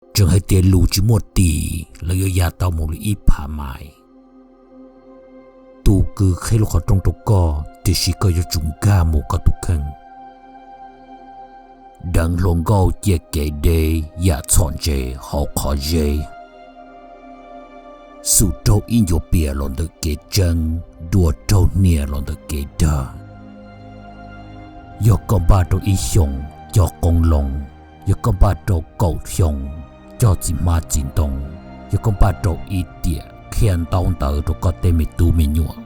Tseem hais tias lus tsis muaj tis, lawv yuav ya tau mus li ib phav mais. Tus kws qhia lub qhov rooj rau koj, tiam sis koj yuav tsum nkag mus koj tus kheej. Deev hluas nkauj cia kev deb, yam txhom ntses hauv qhov zeb. Xum raug ib ncuav pias los ntawm kev tseeb, dua raug hnia los ntawm kev dag. Yog koj npaj rau ib xyoos, cog qoob loo. Yog koj npaj rau kaum xyoos, cog txiv hmab txiv ntoo. Yog koj npaj rau ib tiam, qhia ntaub ntawv rau koj tej me tub me nyuam.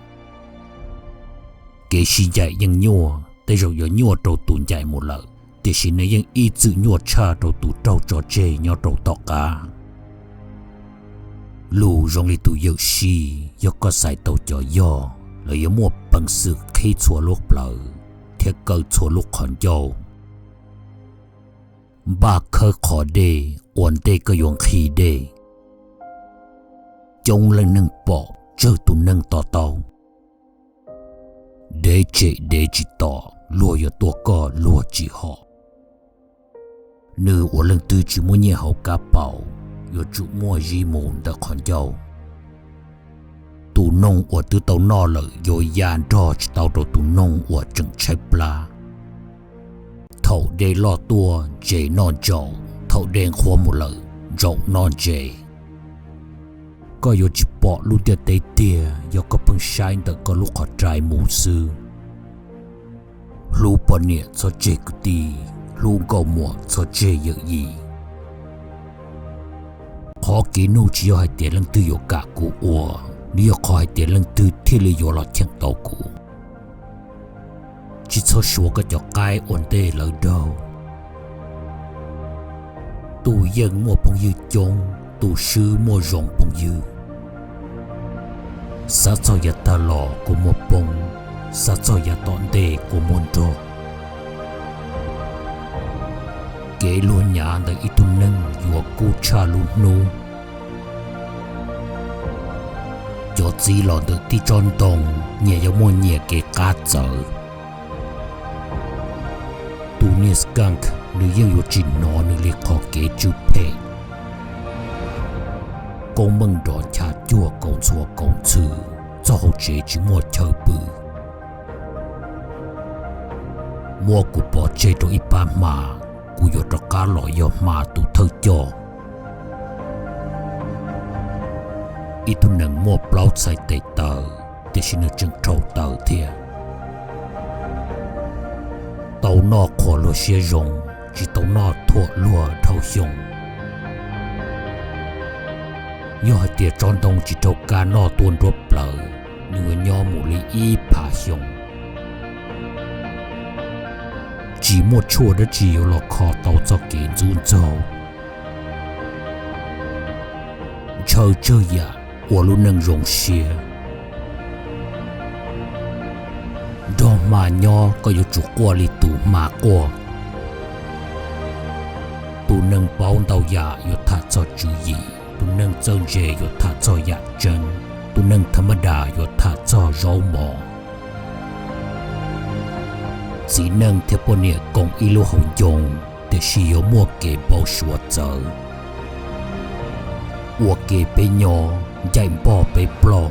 Kev sib ncaim yeej nyuaj, tej zaum yuav nyuaj rau tus ncaim mus lawm, tiam sis nws yeej ib txwm nyuaj tshaj rau tus raug tso tseg nyob rau tom qab. Lus zoo li tus yawm sij, yog koj xaiv tau cov yog, lawv yuav muaj peev xwm qhib txhua lub plawv thiab kaw txhua lub qhov ncauj. Npaj khawb qhov dej ua ntej koj yuav nqhis dej. Coob leej neeg pom, tsawg tus neeg to taub. Dev tsem dev tsis tom, luag yuav tuaj koj luag tsis hom. Nws uas leej twg tsis muaj nyiaj hauv kab paus, yuav tsum muaj zib mus ntawm qhov ncauj. Tus noog uas twb tau noj lawm yuav ya nrog tsis tau rau tus noog uas tseem tshaib plab. Thaum dej loj tuaj ntses noj ntsaum, thaum dej nqhuab mus lawm ntsaum noj ntses. Koj yuav tsis pom lub ntiaj teb tiag yog koj pheej saib ntawm koj lub qhov rai mus xwb. Hlub poj niam txhob tseg kwv tij, hlub nkauj muam txhob tseg yawm yij. Qhov kev nug tsis yog hais tias leej twg yuav kam kuv ua, nws yog qhov hais tias leej twg thiaj li yuav los cheem tau kuv. Tsis txhob suav koj cov qaib ua ntej lawv daug. Tus yeej muaj phooj ywg coob, tus swb muaj zoo phooj ywg. Xav txog yav tag los kua muag poob, xav txog yav tom ntej kua muag nrog. Kev luag nyav ntawm ib tug neeg yuav kub tshaj lub hnub. Cov txiv los ntawm tib tsob ntoo, nyias yuav muaj nyias kev qab txawv. Tus niag skunk nws yeej yuav tsis hnov nws li qhov kev tsw phem. Koob meej nrov ncha cuag kaus ntxhua kaus ntxhw, txoj hauv tsev tsis muaj chaw pw. Muab kuv pov tseg rau ib pab hma, kuv yuav rov qab los yog hma tus thawj coj. Ib tug neeg muaj plaub txhais tes taw, tiam sis nws tseem rhau taws thiab. Tau noj qhuas luag siab zoo, tsis tau noj thuam luag dhau xyoo. Yog hais tias tsob ntoo tsis raug kab noj tuaj nruab plawv, nws yuav nyob mus li ib phav xyoo. Tsis muaj tshuaj dab tsi yuav los kho tau txoj kev ntxub ntxaug. Ntshaw tsawg yam ua lub neej zoo siab. Nrog hma nyob koj yuav tsum quaj li tus hma quaj. Tus neeg paub ntau yam yuav tham txog tswv yim, tus neeg txawj ntse yuav tham txog yam tseeb, tus neeg tha mab das yuav tham txog zaub mov. Txiv neej thiab poj niam koom ib lub hauv ncoo, tiam sis yuav muaj kev npau suav txawv. Ua ke peb nyob, ncaim npog peb ploj.